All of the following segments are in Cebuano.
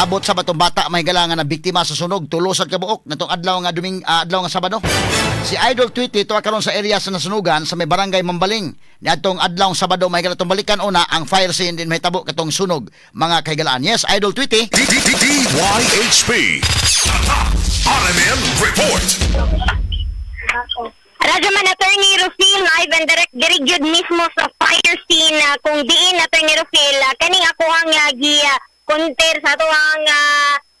Abot sa batong bata may nga na biktima sa sunog, tulo sad ka buok natong adlaw nga Duming, adlaw nga Sabado. Si Idol Tweety tuwa karon sa area sa nasunugan sa may barangay Mambaling. Niadtong adlaw Sabado, may atong balikan una ang fire scene din mahitabo katong sunog, mga kahigalaan. Yes, Idol Tweety. DYHP. RMN Report. Radyo man, Attorney Rufil, live and direct diri gyud mismo sa fire scene, kung diin, Attorney Rufil, kaning ako ang gi konter sa ato ang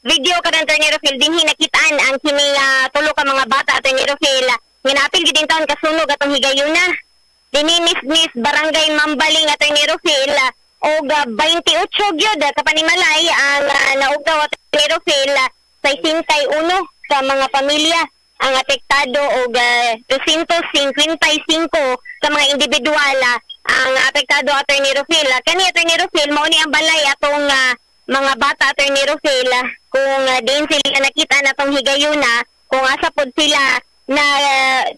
video karon, Attorney Rufil, dinhi nakitaan ang kining tulo ka mga bata, Attorney Rufil, nga naapil gyud taon kasunog atong higayuna. Dinhi mismis barangay Mambaling, Attorney Rufil, og 28 gyud ka panimalay ang naugaw, Attorney Rufil, 61 sa mga pamilya ang apektado og 255 sa mga individual ang apektado, Attorney Rufil. Kani, Attorney Rufil, mao ni ang balay atong mga bata, Attorney Rufil, kung diin sila nakita na tong higayuna, kung asa pod sila na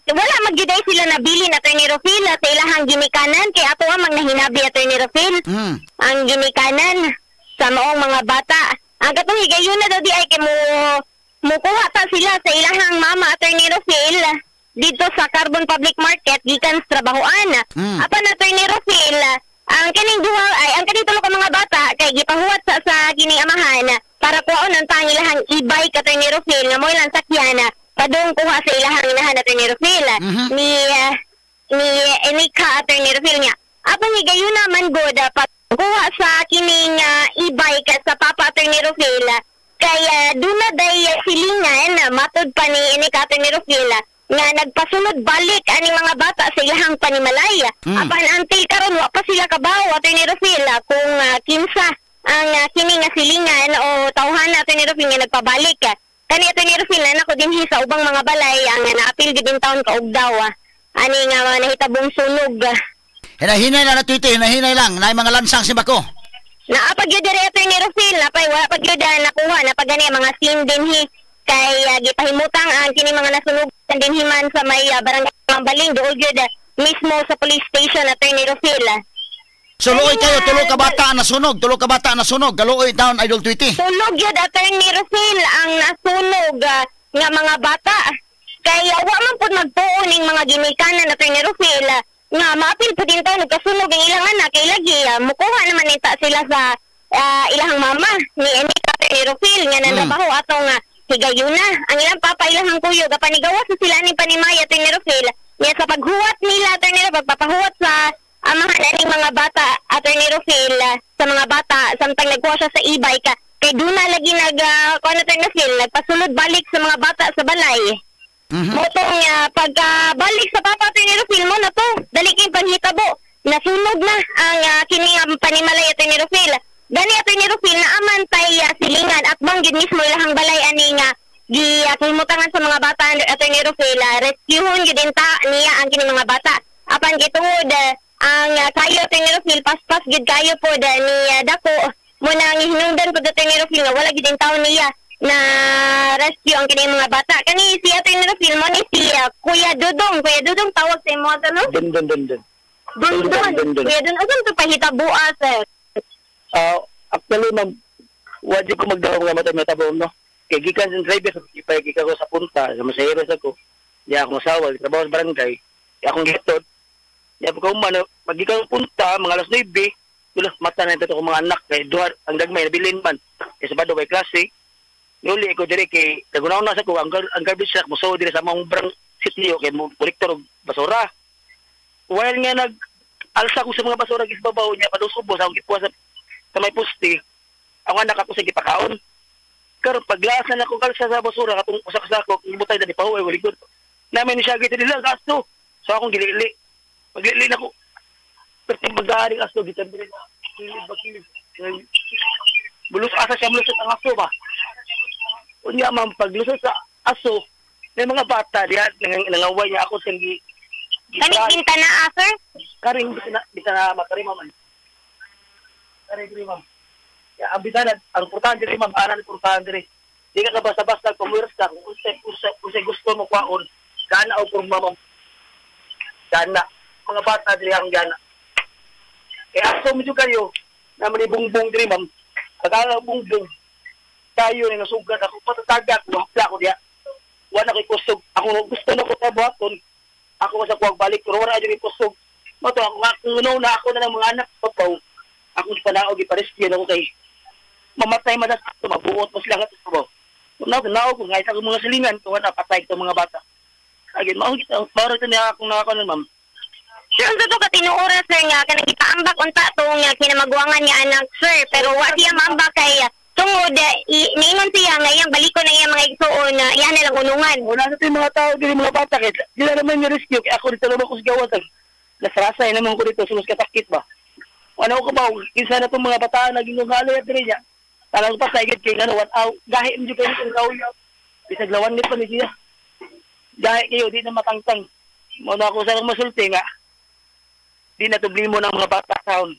wala magyuday sila nabilin, Attorney Rufil, sa ilahang ginikanan kay ato ang nahinabi, Attorney Rufil, ang ginikanan sa maong mga bata. Ang katong higayuna daw di ay kay mo mukuha ta sila sa ilahang mama, Attorney Rufil, dito sa Carbon Public Market gikan sa trabahoan. Apan, Attorney Rufil, ang kaning duha ay ang kaning tulo ka mga bata kay gipahuwat sa kining amahan para kuhaon ang tang ilahang e-bike, Attorney Rufil, nga mo ilang sakyan padung kuha sa ilahang inahan, Attorney Rufil, ni Enika, Attorney Rufil niya. Apang higayuna man gud, pagkuha sa kining e-bike sa papa, Attorney Rufil, kay duna day silingan, matud pa ni Enika, Attorney Rufil, nga nagpasunod balik aning mga bata sa ilahang panimalay. Apan until karon wa pa sila kabaw, Attorney Rufil, kung kinsa ang kini nga silingan o tawhana, Attorney Rufil, nga nagpabalik. Kani, Attorney Rufil, na nako dinhi sa ubang mga balay ang naapil gid taon kaugdaw ani nga mga nahitabong sunog. Hinahinay lang na, Tweety, hinahinay lang. Naay mga lansang si Bako. Naa pa gyud diri, Attorney Rufil, napay wala pa gyud nakuha na pa gani mga scene dinhi kay gipahimutang ang kini mga nasunog dinhi man sa may barangay Mambaling, duol gyud mismo sa police station, Attorney Rufil. So luoy kayo, tulo ka bata nasunog, tulo ka bata nasunog. Kaluoy taon, Idol Tweety. Tulog gyud, Attorney Rufil, ang nasunog nga mga bata. Kay wa man pud magtuo ning mga ginikanan, Attorney Rufil, nga maapil pud din taon kasunog ang ilang anak kay lagi mukuha naman nita sila sa ilahang mama ni Enika, Attorney Rufil, nga nanrabaho atong higayuna. Ang ilang papa ilahang kuyog apan nigawas sa sila ning panimay, Attorney Rufil, niya sa paghuwat nila, Attorney Rufil, pagpapahuwat sa amahan aning mga bata, Attorney Rufil, sa mga bata samtang nagkuha siya sa e-bike kay duna lagi nag kuan, Attorney Rufil, nagpasulod balik sa mga bata sa balay. Motong pagkabalik sa papa, Attorney Rufil, mo na to dali kay panghitabo nasunog na ang kini nga panimalay, Attorney Rufil. Gani, Attorney Rufil, naaman tay silingan at bang gid mismo ilahang balay ani nga gi kahimutangan sa mga bata, Attorney Rufil, rescuehon gid ta niya ang kini mga bata. Apan gitungod ang kayo, Attorney Rufil, paspas gid kayo pod ni dako mo na hinungdan pod, Attorney Rufil, nga wala gid taon niya na rescue ang kini mga bata. Kani si Attorney Rufil mo ni si Kuya Dudong. Kuya Dudong tawag sa imo ato, no? Dun dun dun dun. Dun dun. Dun, dun. Kuya Dun, usan to pahitabua, sir? Actually, ma'am, wajib ko magdaw nga matay matabo, no? Kay gikan sa driver, ipay gikan ko sa punta, sa Maseros ako. Di ako masawa, trabaho sa barangay. Di akong gitod. Di ako kauman, magikan ko punta, mga alas 9, wala, mata na ito akong mga anak. Kay duha, ang gagmay, nabilin man. Kay Sabado, kay klase. Niuli ko dire kay, kagunaw na sa ko, ang garbage truck, musuo dire sa mga brang sitio, kay mo kolektor og basura. While nga nag, alsa ko sa mga basura, gisbabaw niya, padusubo sa akong gipuha sa may poste, ang anak ako sa gipakaon. Karon paglasan ako kalsa sa basura katong usa ka sako, ibutay na di pahuway waligod. Namin ni siya gito nila aso. So akong gilili. Paglili na ko. Pero magdaring aso gitan diri na. Kilid ba kilid. Bulus asa siya mulusot ang aso ba. Unya ma'am, paglusot sa aso, may mga bata diha nangaway niya ako siyang gi Kani bintana, sir? Karing bitana makari ma'am. Karing diri ma'am. Ya, ang bitana, ang portahan diri ma'am, aran ang portahan diri. Di ka basta-basta pumuwers ka kung unsay gusto mo kwaon, gana o kurma ma'am. Gana. Mga bata diri ang gana. Kaya aso medyo kayo na manibungbong diri ma'am. Pagka bungbong. Kayo ni nasugat ako patataga ko hapla ko diya. Wala ko'y kusog. Ako gusto na ko tabuhaton. Ako sa kuwag balik pero wala jud kusog. Mato ako nga na ako na ng mga anak papaw. Ako sa panaog iparescue na ko kay mamatay man sa ato, mabuot mo sila nga to. Na naog ko nga sa mga silingan ko wala patay itong mga bata. Again, mao kita mao ra niya akong nakakuan, ma'am. Sir, unsa to ka tinuora, sir, nga kanang gipaambak unta tong kinamagwangan nga anak, sir, pero wa siya maambak kay tungod niingon siya nga iyang balikon na iyang mga igsuon na iyan na lang unungan. Wala sa mga tao dili mga bata kay di na naman ni rescue kay ako dito naman ko sa gawas. Nasrasay naman ko dito sulus kasakit ba. Ano ko ba kinsa na tong mga bata naging ngalay at diri niya. Talang pa sa kay ngano what out gahi mo kay itong kaulyaw. Bisag lawan nito ni siya. Gahi kayo di na matangtang. Mo na ako sa masulti nga di na tublimo ng mga bata taon.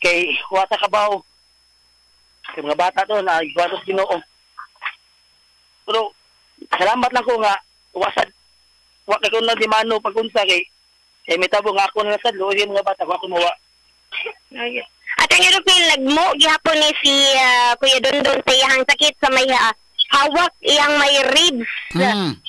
Kay wata kabaw. Kay mga bata to na igwatos Ginoo. Pero salamat lang ko nga wasad wa kay kun na di mano pagunsa kay kay mitabo nga ako na nasadlo yung mga bata ko ako mawa. Ay. Attorney Rufil, nagmo gihapon ni si Kuya Dondon sa iyang sakit sa may hawak iyang may ribs.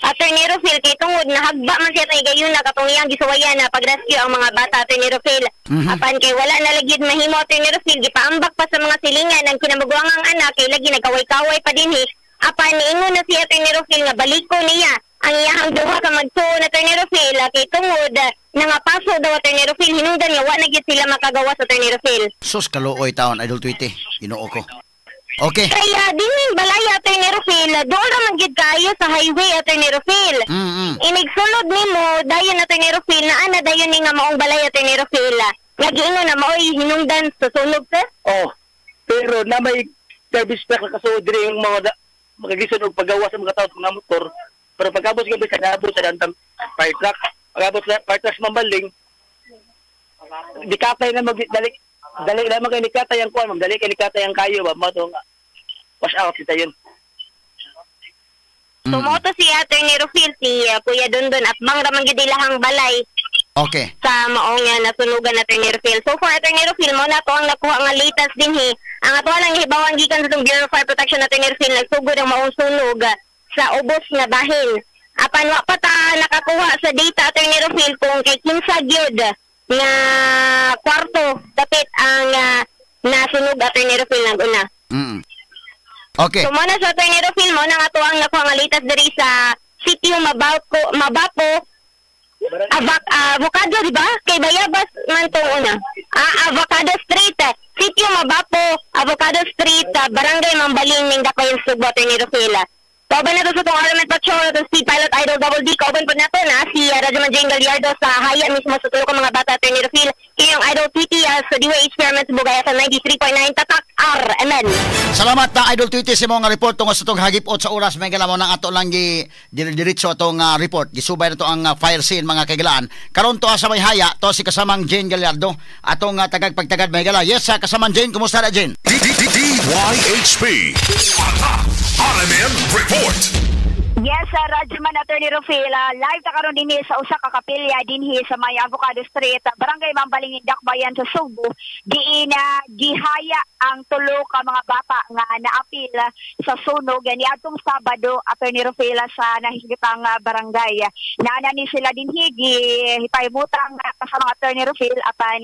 Attorney Rufil, kay tungod nahagba man siya tay gayon na katong iyang gisuwayan na pag-rescue ang mga bata, Attorney Rufil. Apan kay wala na lagi mahimo, Attorney Rufil, gipaambak pa sa mga silingan ang kinamagwangang anak kay lagi nagkaway-kaway pa dinhi. Apan niingon na si Attorney Rufil nga baliko niya ang iyang duha ka magtuon, Attorney Rufil, kay tungod nangapaso daw, Attorney Rufil, hinungdan nga wa na gyud sila makagawa sa Attorney Rufil. Sus kaluoy taon, Idol Tweety. Ginoo ko. Okay. Kaya dinin balaya, Attorney Rufil, doon ra man gyud kayo sa highway, Attorney Rufil. Inigsulod nimo dayon, Attorney Rufil, naa na dayon ni nga maong balay, Attorney Rufil. Nga giingon na maoy hinungdan sa sunog, sir? Oh. Pero na may service truck na kasuod diri yung mga makagisod og paggawa sa mga tao sa mga motor. Pero pagkabot sa gabi sa naabot sa dantang fire truck. Pagkabot sa fire truck sa Mambaling, dikatay na mag dali dali lamang kay nikatay ang kuan, ma'am, dali kay nikatay ang kayo ba mo nga wash out kita yun. Tumoto si Attorney Rufil, si Kuya Dondon at bang ramang gyud ilahang balay. Okay. Sa maong nasunugan, Attorney Rufil. So far, Attorney Rufil, mo na to ang nakuha nga latest dinhi. Ang ato lang gihibawan gikan sa Bureau of Fire Protection, Attorney Rufil, nagsugod ang maong sunog sa ubos nga bahin. Apan wa pa ta nakakuha sa data, Attorney Rufil, kung kay kinsa gyud nga kwarto dapit ang nasunog, Attorney Rufil, naguna. Okay. So muna sa Attorney Rufil, mo na nga to ang nakuha nga latest diri sa Sitio Mabapo, Mabapo Avocado, di ba? Kay Bayabas man tong una. Avocado Street. Sitio Mabapo, Avocado Street, Barangay Mambaling, ning Dakbayan, Sugbo, Attorney Rufil. Kauban na to sa itong RMN Patrol, itong si Pilot Idol Double D. Kauban po na to na si Radyoman Jane Gallardo sa haya mismo sa tulo mga bata, Attorney Rufil. Kaya yung Idol TT sa DYH Chairman sa Bugaya sa 93.9 Tatak RMN. Salamat na Idol Tweety sa mga report tungkol sa itong hagipot sa oras. May gala mo nang ato lang diretso atong report. Gisubay na to ang fire scene mga kaigalaan. Karon to sa may haya to si kasamang Jane Gallardo atong tagagpagtagad may gala. Yes, kasamang Jane, kumusta na Jane? DYHP RMN Report. Yes, Radyoman Attorney Rufil, live ta karon dinhi sa usa ka kapilya dinhi sa may Avocado Street, Barangay Mambaling, Dakbayan sa Sugbo, diin gihaya ang tulo ka mga bata nga naapil sa sunog niadtong Sabado, Attorney Rufil, sa nahigitang barangay. Naana ni sila dinhi gipaybutang kasama Attorney Rufil apan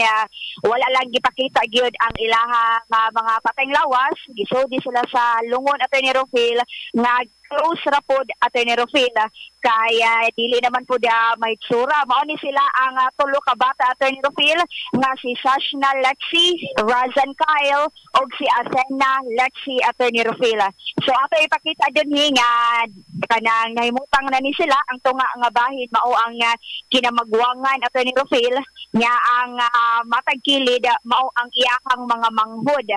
wala lang gipakita gyud ang ilahang mga patayng lawas. Gisudi sila sa lungon, Attorney Rufil, nga close ra pod, Attorney Rufil, kaya dili naman po da may tsura. Mao ni sila ang tulo ka bata, Attorney Rufil, nga si Sashna Lexi, Razan Kyle og si Athena Lexi, Attorney Rufil. So ato ipakita dinhi nga kanang nahimutang na ni sila ang tunga nga bahin mao ang kinamagwangan, Attorney Rufil, nga ang matag kilid mao ang iyahang mga manghod.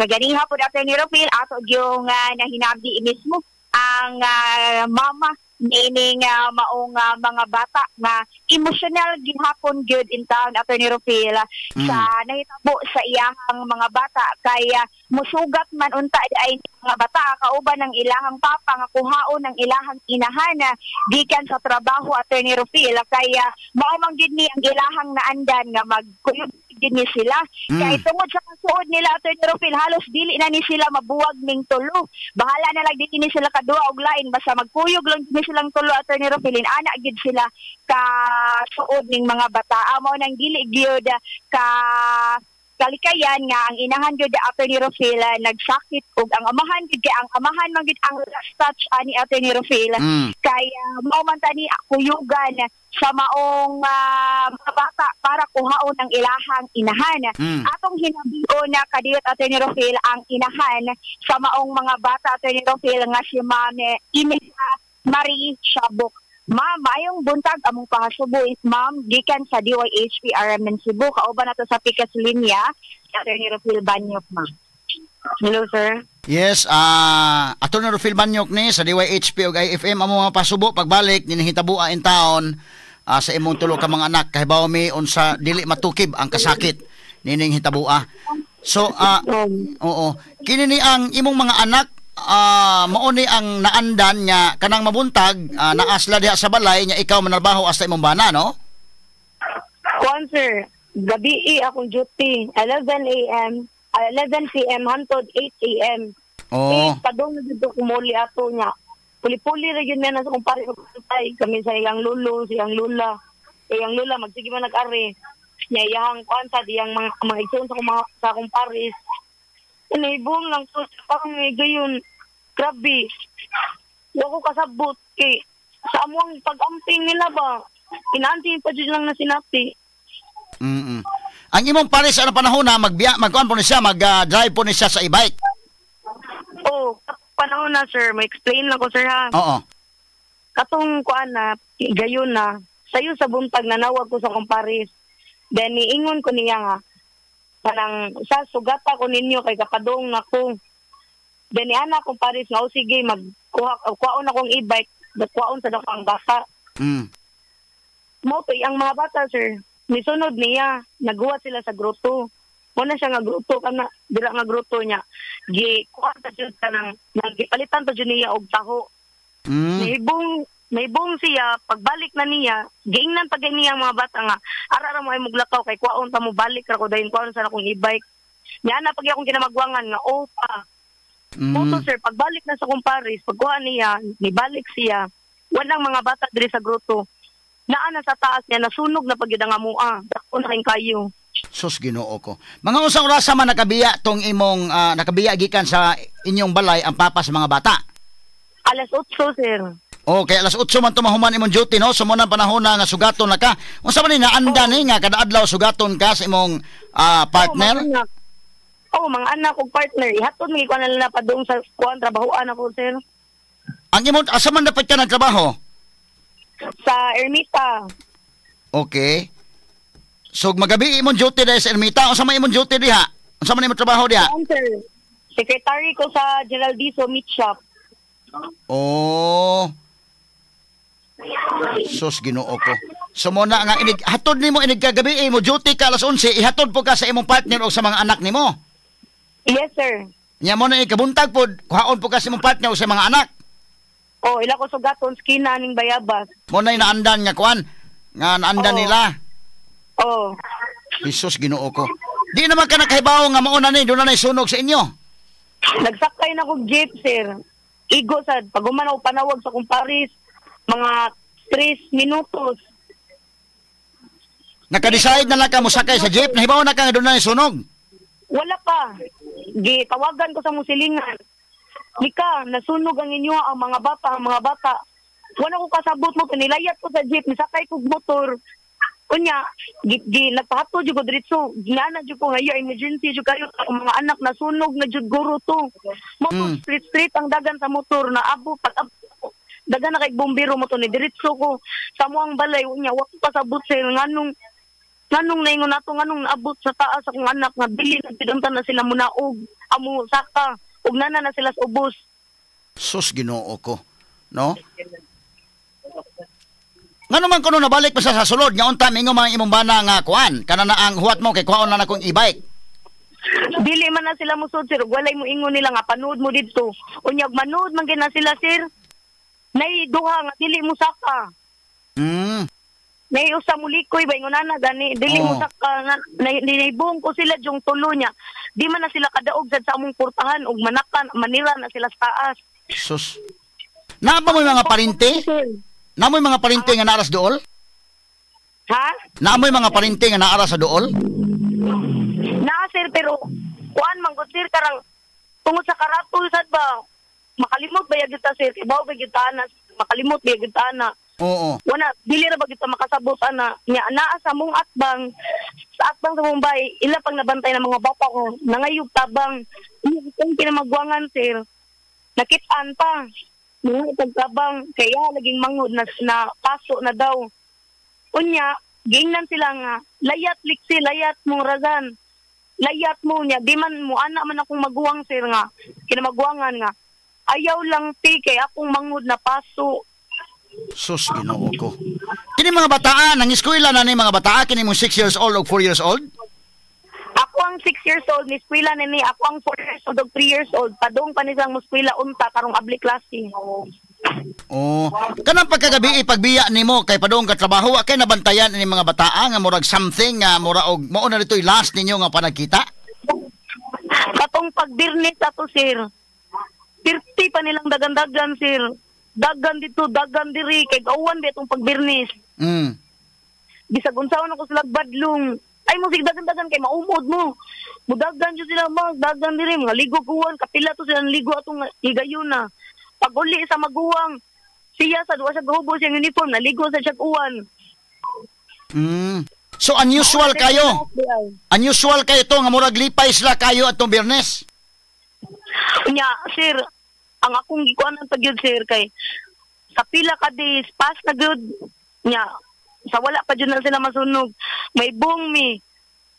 Kaganiha pod, Attorney Rufil, ato gyung nahinabi mismo ang mama niining maong mga bata nga emotional gihapon gyud in town, Attorney Rufil, sa nahitabo sa iyahang mga bata kay musugat man unta ay mga bata kauban ng ilahang papa nga kuhaon ng ilahang inahan gikan sa trabaho, Attorney Rufil, kay mao man gyud ni ang ilahang naandan nga magkuyog gid ni sila. Kay tungod sa kasuod nila, Attorney Rufil, halos dili na ni sila mabuwag ning tulo. Bahala na lang dili ni sila kaduha og lain, basta magkuyog lang ni silang tulo, Attorney Rufil, ana gid sila ka suod ning mga bata. Amo nang dili gyud ka kalikayan nga ang inahan gyud, Attorney Rufil, nagsakit ug ang amahan gyud, kay ang amahan man gyud ang last touch ani, Attorney Rufil, kay mao man tani kuyugan sa maong mga bata para kuhaon ang ilahang inahan. Atong hinabion na kadiyot, Attorney Rufil, ang inahan sa maong mga bata, Attorney Rufil, nga si Ma'am Inesa Marie Shabok. Ma'am, maayong buntag, among pahasubo, ma'am, gikan sa DYHP RMN Cebu. Kauban nato sa pikas linya si Attorney Rufil Banyok, ma'am. Hello, sir. Yes, Attorney Rufil Banyok ni sa DYHP ug IFM, amo mga pasubo pagbalik ni nahitaboa in town sa imong tulo ka mga anak. Kahibaw mi unsa dili matukib ang kasakit nining hitaboa. So oo, kini ni ang imong mga anak, mao ni ang naandan nga kanang mabuntag, naa sila diha sa balay nya ikaw manarbaho hasta imong bana, no? Kuan, sir, gabi akong duty, 11 a.m., 11 p.m. hantod 8 a.m. Oo. Eh, padung na dito kumuli ato niya. Puli-puli ra yun na sa kumpare ko tay kami sa iyang lulo, sa iyang lula. Iyang lula magsige man nag-ari. Nya iyang kuan sa iyang mga igsoon sa akong mga sa akong pares. Inibong lang to parang gayon. Grabe. Wa ko kasabot kay sa amuang pag-amping nila ba. Inaanting pa jud lang na sinati. Ang imong pares ano panahon na magbiya magkuan po ni siya, mag-drive po ni siya sa e-bike. Oh, panahon na, sir, may explain lang ko, sir, ha. Oo. Katong kuan na gayon na sayo sa buntag nanawag ko sa kumpares. Then niingon ko niya nga kanang sa sugata ko ninyo kay kapadong nako. Then ni ana kumpares nga, "Oh, sige, magkuha kuhaon akong e-bike, kuhaon sa dako ang bata." Mo to ang mga bata, sir. Nisunod niya, naghuwat sila sa grotto. Muna siya nga grotto kana dira nga grotto niya. Gi kuha ta jud kanang gipalitan pa jud niya og taho. Naibong siya, pagbalik na niya, giingnan pa niya ang mga bata nga, ara ra mo ay muglakaw kay kuwaon ta mo balik ra ko dayon kuwaon sa akong e-bike. Nya na pag akong kinamagwangan nga oh pa. Moto, sir, pagbalik na sa kumpares, pagkuha niya, nibalik siya, walang mga bata diri sa grotto. Naa na sa taas niya, nasunog na pagyud ang amua. Dako na kayong kayo. Sus, Ginoo ko. Mga unsang orasa man nakabiya tong imong nakabiya gikan sa inyong balay ang papa sa mga bata? Alas 8, sir. Okay, alas 8 man tumahuman imong duty, no? So mo nang panahon na nga sugaton na ka. Unsa man ni naanda ni nga kada adlaw sugaton ka sa imong partner? Oh, mga anak. Oh, mga anak ug partner. Ihatod mi ko na lang padung sa kuan trabahoan ako, sir. Ang imong asa man dapat ka nagtrabaho? Sa Ermita. Okay. So magabi imong duty dahil sa Ermita. Unsa man imong duty diha? Unsa man imong trabaho diha? Kuan, sir. Secretary ko sa Geraldiso Meat Shop. Oh. Sus, Ginoo ko. So mo na nga inig hatod nimo inig kagabi mo duty ka alas 11, ihatod po ka sa imong partner o sa mga anak nimo. Yes, sir. Nya mo na ikabuntag pod, kuhaon po ka sa imong partner o sa mga anak. Oh, ila ko sugaton skina ning bayabas. Mo na naandan nga kuan, nga naandan Oo. nila. Oh. Jesus, Ginoo ko. Di naman ka nakahibaw nga mao na ni doon na sunog sa inyo. Nagsakay na kog jeep, sir. Igo sad pag human ako panawag sa kumpares, mga 3 minutos. Naka-decide na lang ka mosakay sa jeep, nahibaw na ka nga doon na sunog. Wala pa. Gitawagan ko sa musilingan. Mika, nasunog ang inyo ang mga bata, ang mga bata. Wala ko kasabot mo, nilayat ko sa jeep, nisakay kog motor. Unya, gi nagpahatod jud ko diretso. Ginana jud ko nga emergency jud kayo ang mga anak nasunog na jud guro to. Motor street street ang dagan sa motor na abo pag abo, dagan na kay bombero mo to ni diretso ko sa muang balay. Unya wa ko kasabot sir nganong naingon nato nganong naabot sa taas akong anak nga dili na jud na sila munaog amo saka ug nana na sila sa ubos. Sus, Ginoo ko, no? Ngano man kuno nabalik pa sa sulod nga unta mingo mga imong bana nga kuan kana na ang huwat mo kay kuhaon na akong e-bike. Dili man na sila musod, sir, ug walay mo ingon nila nga panood mo didto. Unya ug manood man gyud na sila, sir. Nay duha nga dili mo saka. Nay usa mulikoy ba ingon ana gani dili mo saka nga naibong ko sila yung tulo niya. Di man na sila kadaog sad sa among portahan og manakan manira na sila sa taas. Sus. Naa ba mo'y mga parente? Naa mo'y mga parente nga naaras dool? Ha? Naa mo'y mga parente nga naara sa dool? Naa sir, pero kuan man gud sir karang tungod sa karatol sad ba makalimot ba gyud ta sir, kibaw ba gyud ta na makalimot ba gyud ta na. Oo. Wala, dili ra ba gyud ta makasabot ana nya naa sa mong atbang sa atbang sa Mumbai ila pang nabantay ng mga bata ko nangayog tabang kung kinamagwangan sir nakit-an pa mga pagtabang kaya laging mangod na, na paso na daw unya giingnan sila nga layat liksi layat mong razan layat mo niya di man mo ana man akong maguwang sir nga kinamagwangan nga ayaw lang ti kay akong mangod na paso. Sus, Ginoo ko. Kini mga bataan, ang eskwela na ni mga bataan, kini mong 6 years old o 4 years old? Ako ang 6 years old, ni eskwela ni ako ang 4 years old o 3 years old. Padung pa ni sang eskwela unta karong abli klase. Oh, kanang pagkagabi pagbiya nimo kay padung ka trabaho, kay nabantayan ni mga bataan nga murag something nga mura og mao na dito'y last ninyo nga panagkita? Katong pagbirnis ato sir. 50 pa nilang dagan-dagan sir. Dagan dito, dagan diri kay gauwan ba itong pagbirnis. Bisag unsaon ako sila badlong. Ay mo sig dagan-dagan kay maumod mo. Mudagan jud sila mag dagan diri mga ligo guwan kapila to sila ligo atong higayon na. Pag uli sa maguwang siya sa duwa siya gahubo siyang uniform naligo sa siya uwan. So unusual kayo. Unusual kayo to nga murag lipay sila kayo atong Biyernes. Nya sir, ang akong gikuanan pa gyud sir kay sa pila ka days pass na gyud nya sa wala pa gyud na sila masunog may bong mi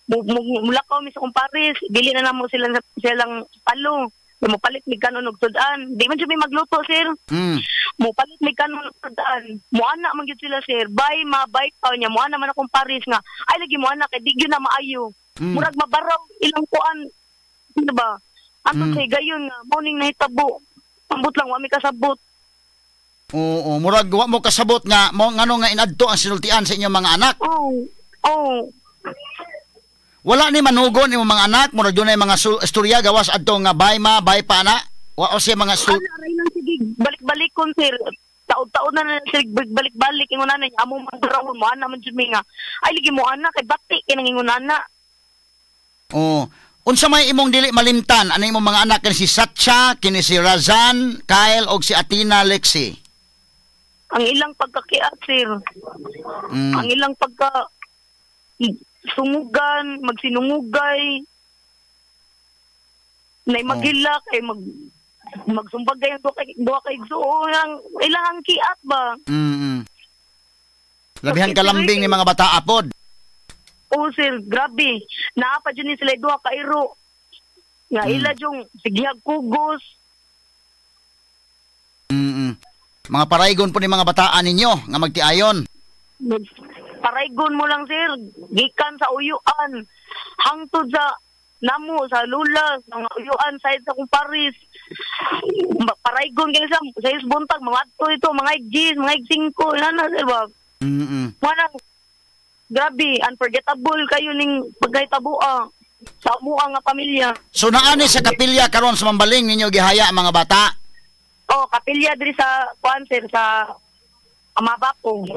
mulakaw mi sa kumpares dili na namo sila silang palo mopalit mi kanon og tud-an di man jud mi magluto sir. Mopalit mi kanon og tud-an moana man gyud sila sir bye ma bye pa nya moana man akong pares nga ay lagi moana kay di gyud na maayo. Murag mabaraw ilang kuan ano ba anton kay gayon nga morning nahitabo ambot lang wa mi kasabot. Oo, murag wa mo kasabot nga mo ngano nga inadto ang sinultian sa inyong mga anak. Oo. Oo. Wala ni manugon imong mga anak, murag dunay mga istorya gawas adto nga bay ma, bay pa na. Wa o siya mga sige, balik-balik kon sir. Taod-taod na na sir, balik-balik ingon ana amo man darawon mo ana man jud mi nga. Ay lagi mo ana kay bati kay nang ingon ana. Oo. Unsa may imong dili malimtan ano imong mga anak kini si Satcha, kini si Razan, Kyle og si Athena Lexi? Ang ilang pagkakiat sir. Ang ilang pagka sungugan, magsinungugay. Nay maghila kay magsumbagay ang duha kay igsuon ang ilang ang kiat ba. Labihan ka lambing ni mga bata apod. Oo sir, grabe. Naa pa dyan ni sila duha ka iro. Nga ila yung sigihag kugos. Mga paraygon po ni mga bataan ninyo nga magtiayon. Paraygon mo lang sir, gikan sa uyuan. Hangtod sa namo, sa lula, sa mga uyuan, side sa kumparis. Paraygon kaya sa buntag, mga ato ito, mga igis, mga ig-5, na sir ba? Wala. Grabe, unforgettable kayo ning pagkahitaboa sa amuang nga pamilya. So naani sa kapilya karon sa Mambaling ninyo gihaya ang mga bata? Oh, kapilya diri sa kuan sir sa Amabako.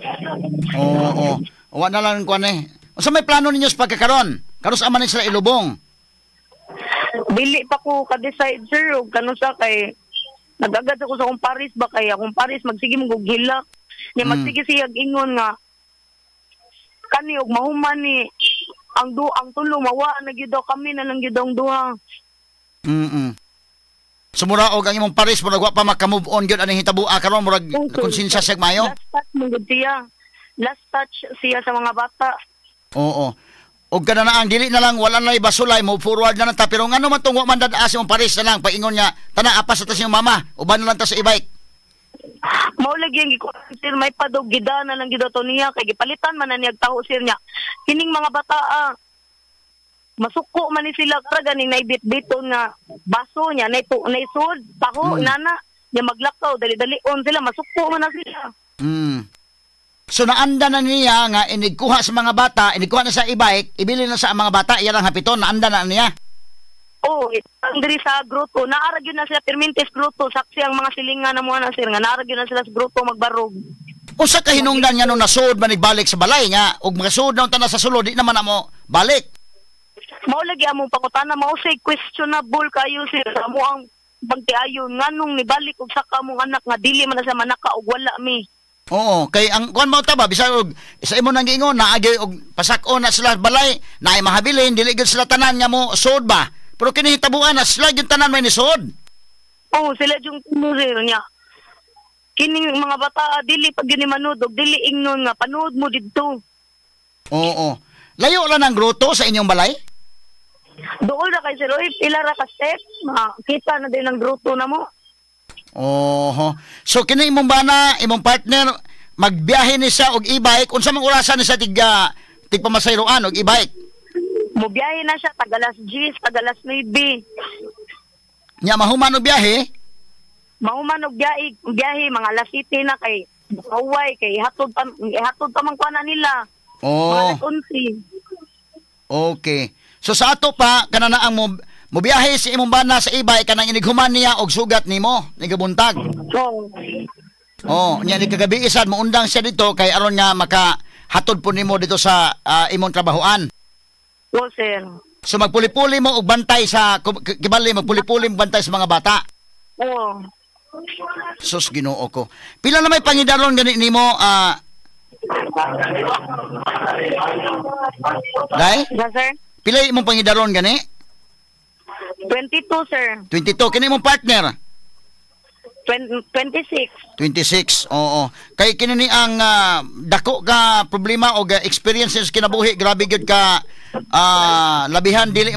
Oo. Wa na lang kuan eh. Unsa may plano ninyo sa pagkakaron? Karon sa man ni sila ilubong? Dili pa ko ka-decide sir og kano sa kay nagagad ako sa akong Paris ba kay akong Paris magsige mo og hilak. Nya magsige siya ingon nga kani og mahuman ni ang ang tulo mawa na gyud daw kami na lang gyud ang duha. So mura og ang imong Paris murag wa pa maka-move on gyud aning hitaboa karon murag konsensya siya mayo. Last touch mo gyud siya. Last touch siya sa mga bata. Oo. Og kana na ang dili na lang wala na ibasulay mo forward na lang ta pero ngano man tong wa man dad-a sa imong Paris na lang paingon niya tana apas sa ta sa imong mama uban na lang ta sa e-bike. Mao lagi ang gikuan sir may padog gida na lang gid to niya kay gipalitan man na niya taho sir niya. Kining mga bata masuko man ni sila kara ganing naibit-biton nga baso niya naisod taho nana niya maglakaw dali-dalion sila masuko man na sila. So naanda na niya nga inigkuha sa mga bata, inigkuha na sa e-bike, ibili na sa mga bata, iya lang hapiton, naanda na niya. Oh, ang diri sa grotto, naara gyud na sila permintes grotto, saksi ang mga silingan na mo na sir nga naara gyud na sila sa grotto magbarog. Usa ka hinungdan nga nung nasuod man balik sa balay nga og makasuod na unta na sa sulod, di naman na mo balik. Mao lagi among pangutana, mao say questionable kayo sir sa amo ang pagtiayon nganong nibalik og saka among anak nga dili man na siya manaka og wala mi. Oo, kay ang kuan mo ta ba bisag og sa imo nang giingon naagi og pasak-on na sila balay, naay mahabilin dili gyud sila tanan nga mo suod ba. Pero kini hitabuan na sila gyud tanan may nisuod. Oh, sila yung sir niya. Kining mga bata dili pag gyud ni manood og dili ingnon nga panood mo didto. Oo. Layo lang ang grotto sa inyong balay? Dool ra kay sir, oy, pila ra ka step, makita na din ang grotto na mo. Oho. So kini imong bana, imong partner magbiyahe ni siya og e-bike, unsa mang orasan ni siya tigpamasayroan og e-bike? Mobiyahe na siya tag alas 10, tag alas 9. Nya mahuman og biyahe? Mahuman og biyahe mga alas 7 na kay makauway kay hatod pa man kuha na nila. Oh. Mga alas 11. Okay. So sa ato pa kanana ang mobiyahe si imong bana sa e-bike kanang inighuman niya og sugat nimo nigabuntag. Oh. Oh, nya ni kagabi isad moundang siya dito kay aron nga makahatod po nimo dito sa imong trabahoan. Oh, sir. So magpuli-puli mo og bantay sa kibali magpuli-puli mo bantay sa mga bata. Oo. Sus Ginoo ko. Pila na may pangidaron gani nimo Dai? Yes, sir. Pila imong pangidaron gani? 22, sir. 22 kini imong partner? 26. 26. Oo. Kay kini ni ang dako ka problema og experiences kinabuhi, grabe gyud ka labihan dili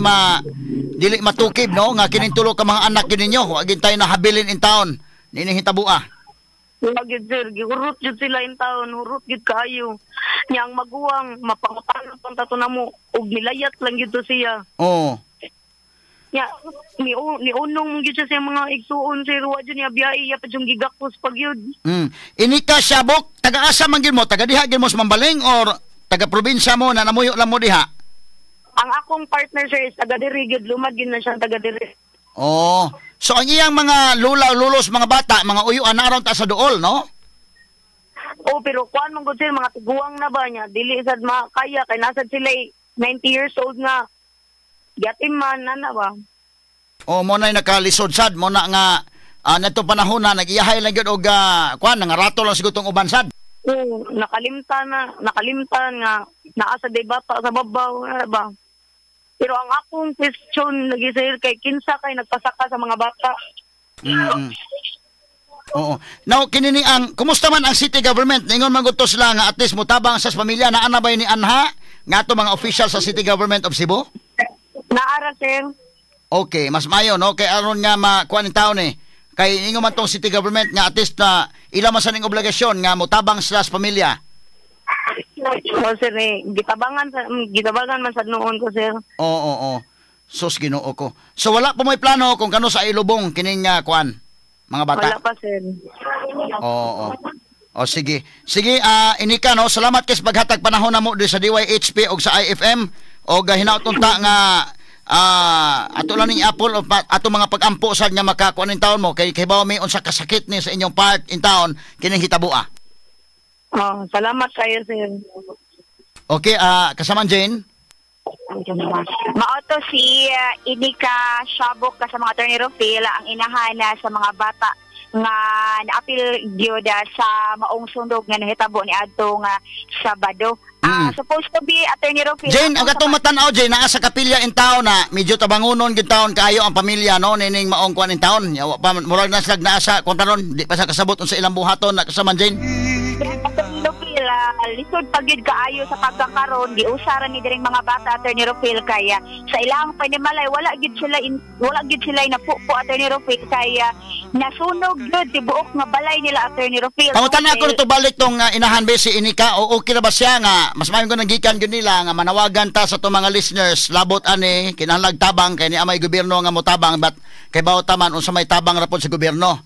matukib no nga kining tulo ka mga anak gyud ninyo, wa gyud tayo nahabilin in town nining hitabua. Wa gyud sir, gihurot gyud sila in town, hurot gyud kaayo. Nya ang maguwang mapangutana pang tato namo og nilayat lang gyud to siya. Oo. Ya, niunong gyud siya sa mga igsuon sir, wa jud niya biyahe, iya pa jud gigakos pag yun. Inika Siabok, taga-asa man gyud mo, taga diha gyud mo sa Mambaling or taga probinsya mo na namuyo lang mo diha? Ang akong partner sir is taga diri gyud, lumad gyud na siya taga diri. Oh, so ang iyang mga lula lulos, mga bata, mga uyuan na aron ta sa duol, no? Oh, pero kuan man gud sir, mga tiguang na ba niya, dili sad makaya kay nasad sila 90 years old nga. Yatim man na ba? Oh, mo na nakalisod sad mo na nga nato panahon na nag-iyahay lang gyud og kuan nangarato lang siguro tong uban sad. Oh, nakalimtan nga naa sa bata sa babaw na ba. Pero ang akong question lagi sir kay kinsa kay nagpasaka sa mga bata. Mm-hmm. Oo. Now kini ni ang kumusta man ang city government? Ningon man gud to sila nga at least motabang sa pamilya na ana bay ni anha nga ato mga official sa City Government of Cebu? Naara sir. Okay, mas mayo no kay aron nga makuan ni taon eh. Kay ingon man tong city government nga at least na ila man sa ning obligasyon nga motabang sila sa pamilya. Oh sir, eh, gitabangan man sad noon ko sir. Oo, oo. Sus Ginoo ko. So wala pa may plano kung kano sa ilubong kining kuan mga bata. Wala pa sir. Oo. O sige. Sige, Inika no, salamat kay sa paghatag panahon namo diri sa DYHP og sa IFM og hinaut unta nga ato lang ning Apple o ato mga pag-ampo sad nga makakuan in taon mo kay kibaw mi unsa kasakit ni sa inyong part in town kining hitabua. Oh, salamat kayo sir. Okay, kasaman Jane. Maoto si Inika Siabok kasama Attorney Rufil ang inahan sa mga bata nga naapil gyud sa maong sunog nga nahitabo ni adtong Sabado. Supposed to be Attorney Rufil. Jane, ang atong matan-aw Jane naa sa kapilya in town na medyo tabangunon gyud taon kaayo ang pamilya no nining maong kuan in town. Yawa pa murag na sila naa sa kuan karon, di pa sa kasabot unsa ilang buhaton na kasaman Jane. Attorney Rufil, lisod pa gyud kaayo sa pagkakaron, giusaran ni diring mga bata Attorney Rufil kaya sa ilang panimalay wala gyud sila napupo Attorney Rufil kaya nasunog gyud tibuok nga balay nila Attorney Rufil. Pangutan ako nito balik tong inahan be si Inika o okay ra ba siya nga mas maayo ko nang gikan gyud nila nga manawagan ta sa tong mga listeners labot ani kinahanglag tabang kay ni amay gobyerno nga motabang but kay bawo taman unsa may tabang ra pod sa gobyerno.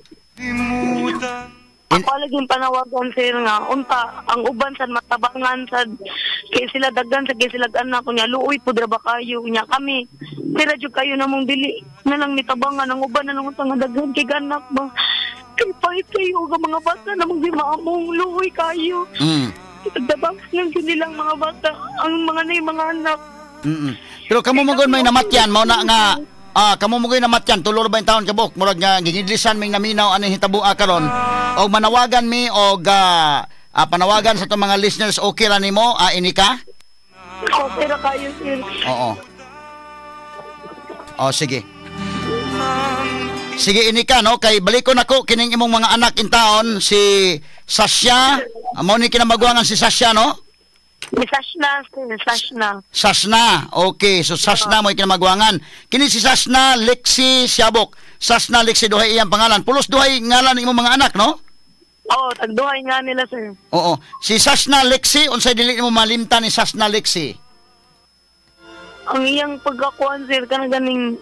Ako lagi yung panawagan, sir, nga unta ang uban sad matabangan sad kay sila daghan sa kay sila anak nya luoy pud ra ba kayo nya kami sira jud kayo namong dili na lang mitabangan ang uban na lang unta nga daghan kay anak ba kay pahit kayo og mga bata namong di maamong luoy kayo. Tagdabang lang jud nilang mga bata ang mga nay mga anak. Pero kamo mo may namatyan mao na nga kamo mo namatyan tulo ra ba taon kabuk murag nga gingidlisan ming naminaw aning hitaboa karon og manawagan mi og panawagan sa itong mga listeners, okay ra nimo inika? Okay ra kayo, sir. Oo. Oh, sige. Sige inika no kay balikon nako kining imong mga anak in taon si Sasha, mao ni kinamagwangan si Sasha no? Si Sashna, sir, Sashna. Sasna, okay. So Sasna mo kinamagwangan. Kini si Sasna Lexi Siabok. Sasna Lexi duhay iyang pangalan. Pulos duhay ngalan imong mga anak, no? Oo, tagduhay nga nila, sir. Oo. Si Sasna Lexi, unsay dili nimo malimtan ni Sasna Lexi? Ang iyang pagkakuan, sir, kana ganing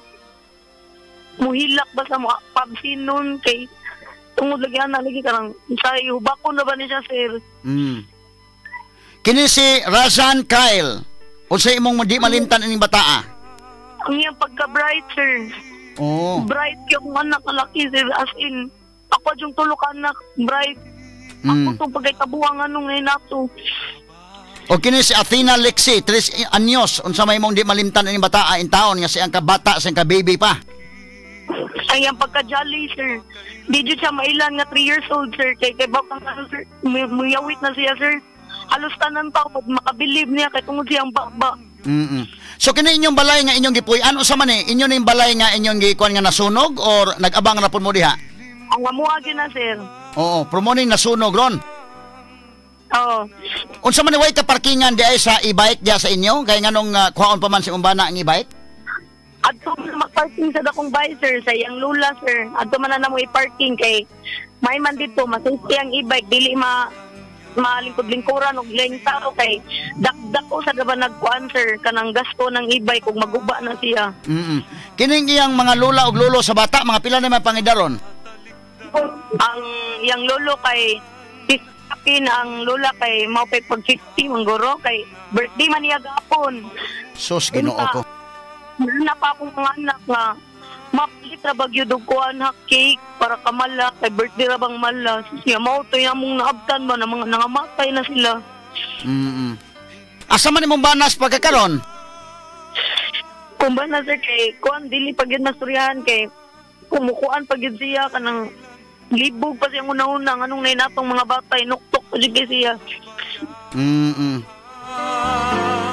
muhilak ba sa mga pabsinon kay tungod lagi ana lagi karang sa hubako na ba ni siya, sir? Kini si Razan Kyle. Unsay imong di malimtan ining bataa? Ang iyang pagka-bright, sir. Oo. Bright yung anak kalaki, sir. As in, ako yung tulo ka anak, bright. Ako itong pagkakabuang anong ngayon nato. O kini si Athena Lexi, 3 anyos. Unsa may imong di malimtan ining bataa in taon nga siyang kabata, siyang ka-baby pa? Ang iyang pagka-jolly, sir. Di jud siya mailan nga 3 years old, sir. Kay baka nga, sir, muyawit na siya, sir. Halos tanan pa pag makabilib niya kay tungod siyang baba. So kini inyong balay nga inyong gipuy-an usa man ni inyo ning balay nga inyong gikuan nga nasunog or nag-abang ra pud mo diha? Ang amuha gyud na, sir. Oo, pero mo ning nasunog ron. Oo. Unsa man ni way ka parkingan di ay sa e-bike diha sa inyo kay nganong kuhaon pa man si umbana ang e-bike? Adto man mag-parking sa dakong bay, sir, sa iyang lula, sir. Adto man na namo i-parking kay may man dito masafety ang e-bike dili malingkod-lingkuran og laing tao kay dakdak ko sa gaba nagkuan, sir, kanang gasto ng e-bike kung maguba na siya. Kining iyang mga lola og lolo sa bata, mga pila na may pangidaron? Ang iyang lolo kay 15, ang lola kay mao pay pag 50 mangguro kay birthday man niya gapon. Sus, Ginoo ko. Na pa akong mga anak nga mapalit ra bagyo og kuan ha cake para kamala kay birthday ra bang mala. Siya mao to among naabtan ba na mga nangamatay na sila. Asa man imong banas pagkakaron? Kung ba na, sir, kay kuan dili pa gyud masturyahan kay kumukuan pa gyud siya kanang libog pa siyang una-una nganong nainatong mga bata inuktok pa gyud siya.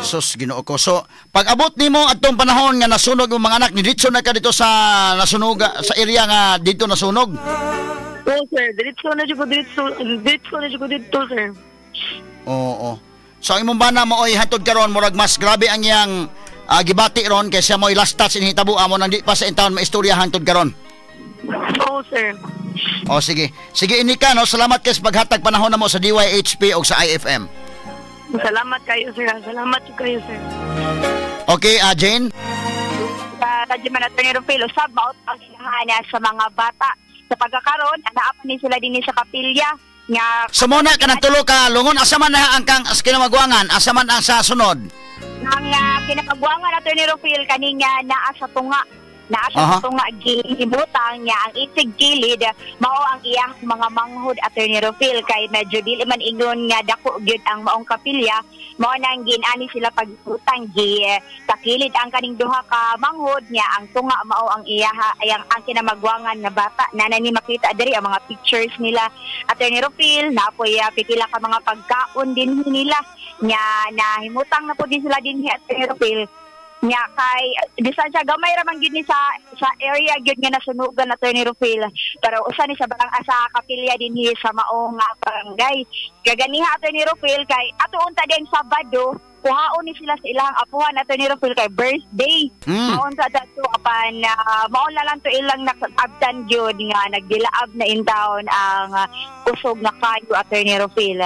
Sus, Ginoo ko. So, pag abot nimo adtong panahon nga nasunog ang mga anak, ni diretso na ka dito sa nasunog sa area nga dito nasunog. Oo, sir. Diretso na jud ko diretso, diretso na jud ko dito, sir. Oo. So ang imong bana maoy hantod karon murag mas grabe ang iyang gibati ron kay siya mo'y last touch inhitabo amo nang di pa sa intawon maistorya hantod karon. Oo, sir. O sige. Sige inika no, salamat kay sa paghatag panahon namo sa DYHP og sa IFM. Salamat kayo, sir. Salamat kayo, sir. Okay, Jane? Sa Radyo Man, Atty. Rufil, usab maot ang kinahana sa mga bata. Sa pagkakaroon, anaapan ni sila din sa kapilya. Nga, so muna ka ng tulo ka, lungon, asa man na ang kang kinamagwangan, asa man ang sa sunod? Ang kinamagwangan, Atty. Rufil, kaninga naa sa tunga. Naa sa tunga gibutang niya ang itig kilid mao ang iyang mga manghod, Atty. Rufil, kay medyo dili man ingon nga dako gyud ang maong kapilya, mao nang ginani sila pagbutang gi sa kilid ang kaning duha ka manghod niya ang tunga mao ang iyaha ayang ang kinamagwangan nga bata. Nana ni makita diri ang mga pictures nila, Atty. Rufil, napoy pipila ka mga pagkaon din nila nya nahimutang na pud din sila dinhi, Atty. Rufil. Nya kay bisan siya gamay ra man gyud ni sa area gyud nga nasunugan, Atty. Rufil, pero usa ni sa barang sa kapilya dinhi sa maong barangay. Kaganiha, Atty. Rufil, kay ato unta din Sabado kuhaon ni sila sa ilang apuhan, Atty. Rufil, kay birthday. Maon sa dato apan maon na lang to ilang nakaabtan gyud nga nagdilaab na in town ang kusog nga kayo, Atty. Rufil.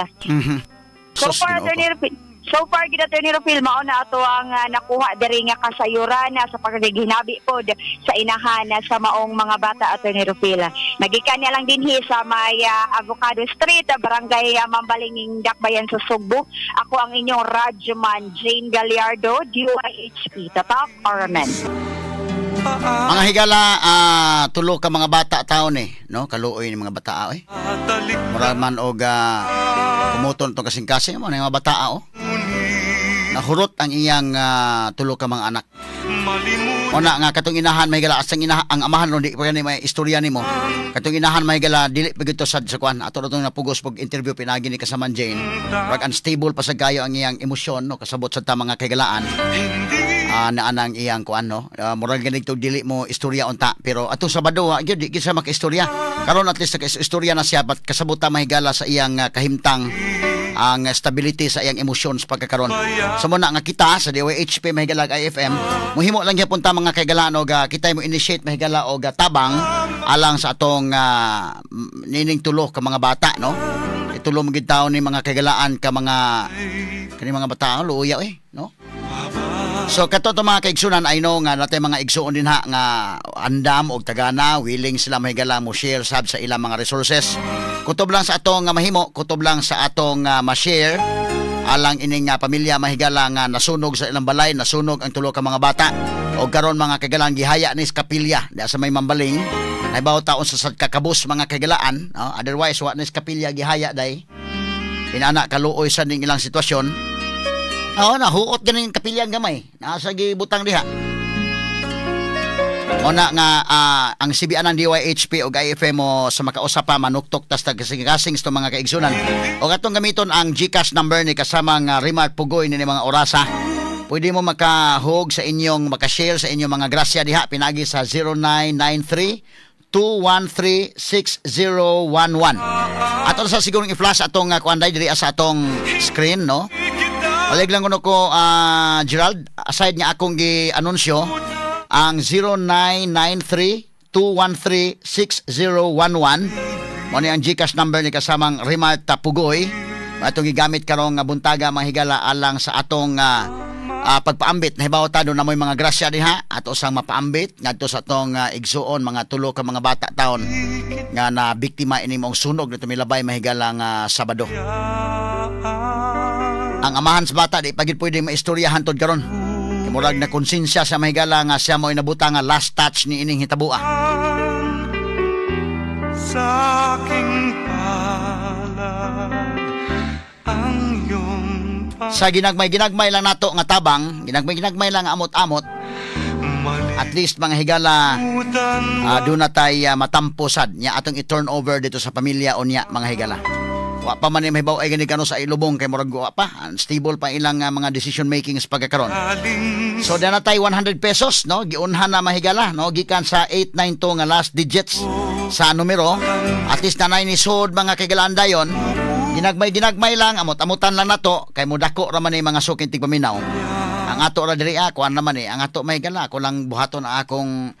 So far, Atty. Rufil, So far gid, Attorney Rufil, mao na ato ang nakuha diri nga kasayuran sa pagkagihinabi pod sa inahan sa maong mga bata, Attorney Rufil. Nagikan niya lang dinhi sa may Avocado Street, Barangay Mambalinging, Dakbayan sa Sugbo. Ako ang inyong radyoman, Jane Gallardo, DYHP, Tatak Ornament. Mga higala, tulo ka mga bata taon eh, no? Kaluoy ni mga bata eh. Mura man og kumuton tong kasing-kasing mo mga bata oh. Nahurot ang iyang tulo ka mga anak. Una nga katong inahan may gala asang inahan ang amahan ron di pa gani may istorya nimo. Katong inahan may gala dili pa gito sad sa kuan. Ato ra tong napugos pag interview pinagi ni kasaman Jane. Rag unstable pa sa gayo ang iyang emosyon, no, kasabot sa ta mga kaigalaan. Na anang iyang kuan, no. Murag ganig to dili mo istorya unta, pero atong Sabado gyud di gyud siya makaistorya. Karon at least naka-istorya na siya, but kasabot ta mahigala sa iyang kahimtang ang stability sa iyang emosyon sa pagkakaron. So muna nga kita sa DYHP mahigala IFM, muhimo lang gyapon ta mga kaigalaan og kita mo initiate mahigala og tabang alang sa atong nining tulo ka mga bata, no. Itulo mo gid taon ni mga kaigalaan ka mga kani mga bata luya eh, no. So kato to mga kaigsunan, I know nga natay mga igsuon din ha nga andam og tagana, willing sila mahigala mo share sab sa ilang mga resources. Kutob lang sa atong mahimo, kutob lang sa atong ma-share alang ining pamilya mahigala nga nasunog sa ilang balay, nasunog ang tulo ka mga bata. Og karon mga kaigalaan gihaya ni sa kapilya diha sa may Mambaling. Nahibaw taon sa sad kakabus mga kaigalaan, no? Otherwise wa ni sa kapilya gihaya day. Inana kaluoy sa ning ilang sitwasyon. Oo, nahuot ganin kapilya ang gamay. Nasa gibutang diha. Una nga ang CBN ng DYHP o IFM mo sa makausap pa manuktok tas tagasing-kasing sa mga kaigsunan. O atong gamiton ang GCash number ni kasamang Remark Pugoy ni mga orasa. Pwede mo makahog sa inyong makashare sa inyong mga grasya diha pinagi sa 0993 213 6011. Ato sa sigurong i-flash atong kuanday diri sa atong screen, no. Palig lang kuno ko Gerald, aside nga akong gi-anunsyo ang 0993 213 6011. Mo ni ang GCash number ni kasamang Remark Pugoy. Atong gigamit karong nga buntaga mga higala alang sa atong pagpaambit. Nahibaw ta do na mo'y mga grasya diha ato sang mapaambit ngadto sa atong igsuon mga tulo ka mga bata taon nga na biktima ini mong sunog nito milabay mahigala nga Sabado. Ang amahan sa bata di pagid pwede maistorya hantod karon. Kay murag na konsensya sa mahigala nga siya mo'y nabutang nga last touch ni ining hitabua. Sa aking palad ang iyong Sa ginagmay-ginagmay lang nato nga tabang, ginagmay-ginagmay lang amot-amot, at least mga higala doon na tay matamposad niya atong i-turn over dito sa pamilya o niya mga higala. Wa pa man ni mahibaw ay gani kano sa ilubong kay murag wa pa unstable pa ilang mga decision making sa pagkakaron. So dana tay 100 pesos, no, giunhan na mahigala, no, gikan sa 892 nga last digits sa numero. At least nanay ni sud mga kaigalaan dayon. Ginagmay-ginagmay lang, amot-amutan lang nato kay modako ra man ni mga suking tigpaminaw. Ang ato ra diri kuan naman eh, ang ato mahigala ako lang buhaton ang akong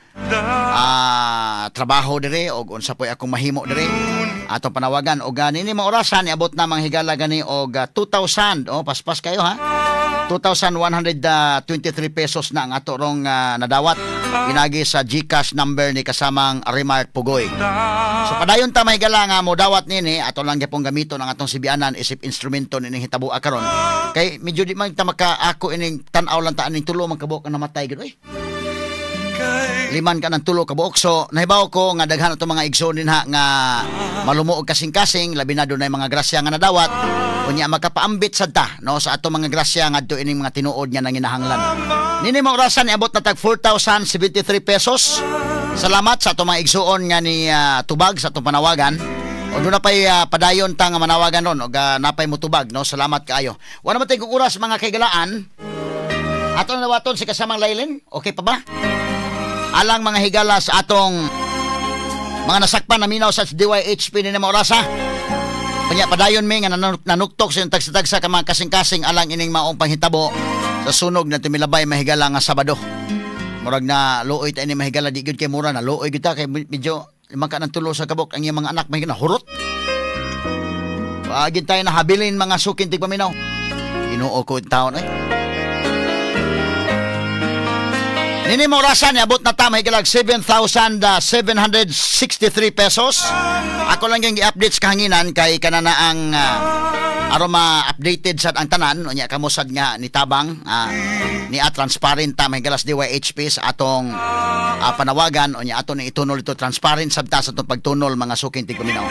trabaho diri og unsa poy akong mahimo diri. Atong panawagan og nini mga orasan niabot na mga higala gani og 2,000, oh paspas kayo ha. 2,123 pesos na ang ato rong nadawat inagi sa GCash number ni kasamang Remark Pugoy. So padayon ta mahigala nga mo dawat nini ato lang gyapon gamiton ang atong sibianan isip instrumento nining hitabo karon. Kay medyo di man ta makaako ining tan-aw lang ta aning tulo man kabuok ang namatay gid oy. Liman ka ng tulo kabuok. So nahibaw ko nga daghan atong mga igsoon din ha nga malumuog kasing-kasing labi na dunay mga grasya nga nadawat unya makapaambit sad ta, no, sa atong mga grasya ngadto ining mga tinuod nga nanginahanglan. Nini mga orasan niabot na tag 4,073 pesos. Salamat sa atong mga igsuon nga ni tubag sa atong panawagan. O doon na pa'y padayon ta nga manawagan ron og napay mutubag, no. Salamat kaayo. Wala man tayong oras mga kaigalaan. Ato na nawaton si kasamang Lailin. Okay pa ba? Alang mga higala sa atong mga nasakpan na minaw sa DYHP ni mga orasa. Kanya padayon mi nga nanuktok sa tagsa-tagsa ka mga kasing-kasing alang ining maong panghitabo sa sunog na tumilabay mahigala nga Sabado. Murag na luoy ta ini mahigala di gyud kay mura na luoy gyud ta kay medyo limang ka ng tulo sa kabok ang iyang mga anak mahigala hurot. Wagin tayo na habilin mga sukin tigpaminaw. Ginoo ko taon eh. Nini mo orasan, niabot na ta mahigalag 7,763 pesos. Ako lang yung i-update sa kahanginan kay kanana ang aron ma-updated sad ang tanan unya kamo sad nga ni tabang ni a transparent ta mahigalas DYHP sa atong panawagan unya ato ni itunol ito transparent sad ta sa atong pagtunol, mga suking tigpaminaw.